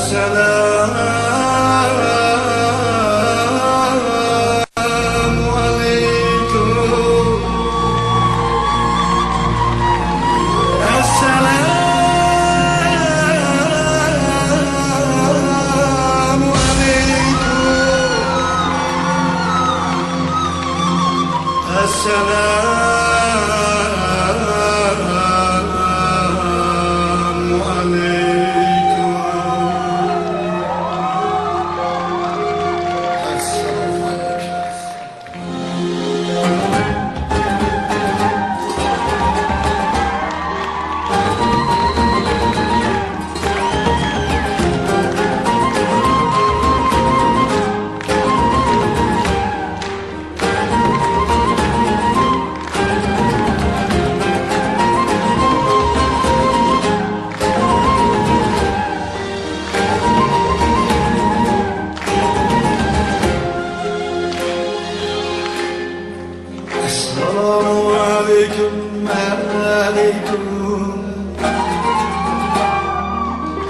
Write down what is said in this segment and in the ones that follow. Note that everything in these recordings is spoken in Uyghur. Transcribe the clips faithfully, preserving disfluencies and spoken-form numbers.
السلام عليكم. السلام عليكم. السلام عليكم. ئەسسالامۇ ئەلەيكۇم، ئەلەيكۇم.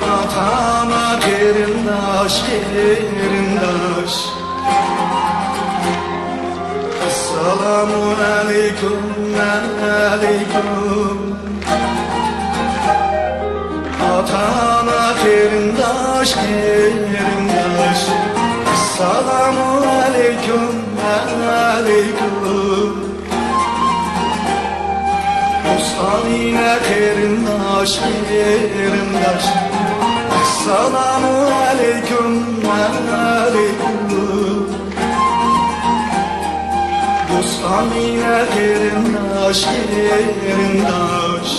ئاتا-ئانا، قېرىنداش، قېرىنداش. ئەسسالامۇ ئەلەيكۇم، ئەلەيكۇم. ئاتا-ئانا، قېرىنداش، قېرىنداش. ئەسسالامۇ ئەلەيكۇم، ئەلەيكۇم. دوست-ئائىلە، قېرىنداش، قېرىنداش. ئەسسالامۇ ئەلەيكۇم، ئەلەيكۇم. دوست-ئائىلە، قېرىنداش، قېرىنداش.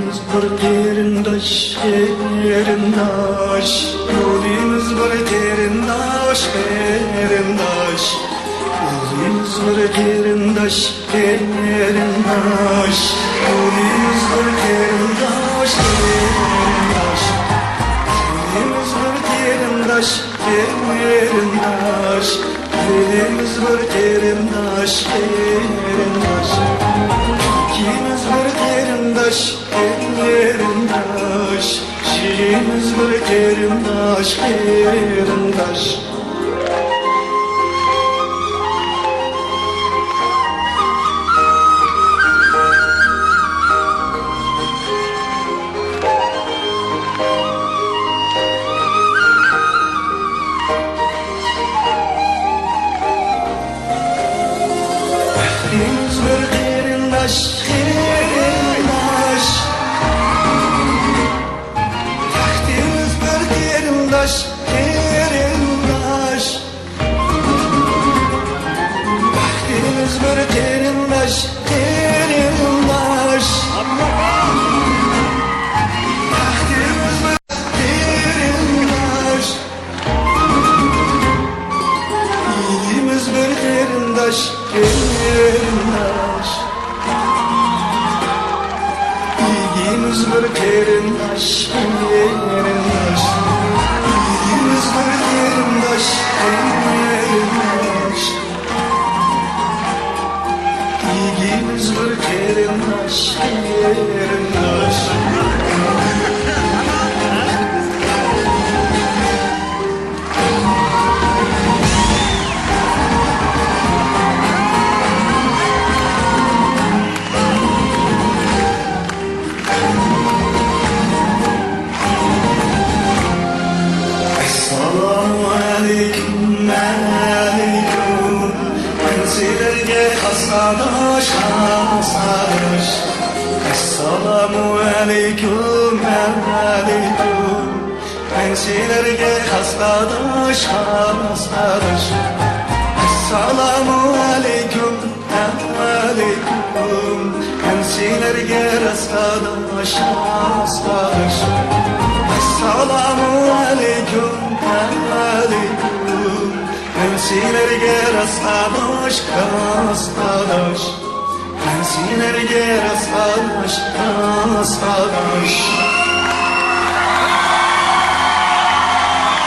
بىز بىر قېرىنداش، قېرىنداش. يولىمىز بىر قېرىنداش، قېرىنداش. يولىمىز بىر قېرىنداش، قېرىنداش. يولىمىز بىر قېرىنداش، قېرىنداش. يولىمىز بىر قېرىنداش، قېرىنداش. يولىمىز بىر قېرىنداش، قېرىنداش. كۆكىمىز بىر قېرىنداش، قېرىنداش. شېئىمىز بىر قېرىنداش، قېرىنداش. بەختىمىز بىر قېرىنداش، قېرىنداش. بەختىمىز بىر قېرىنداش، قېرىنداش. بەختىمىز بىر قېرىنداش، قېرىنداش. بەختىمىز بىر قېرىنداش. ئىگىمىز بىر قېرىنداش، قېرىنداش. ئىگىمىز بىر قېرىنداش، قېرىنداش. ئىگىمىز بىر قېرىنداش، قېرىنداش. ئىگىمىز بىر قېرىنداش، قېرىنداش. ئەسسالامۇ ئەلەيكۇم، ئەلەيكۇم. مەن سىلەرگە خاس ئاداش، خاس ئاداش. ئەسسالامۇ ئەلەيكۇم، ئەلەيكۇم. مەن سىلەرگە خاس ئاداش، خاس ئاداش. ئەسسالامۇ ئەلەيكۇم، ئەلەيكۇم. مەن سىلەرگە راست ئاداش، راست ئاداش. ئەسسالامۇ ئەلەيكۇم، ئەلەيكۇم. مەن سىلەرگە راست ئاداش، راست ئاداش. مەن سىلەرگە راست ئاداش، ساغىش.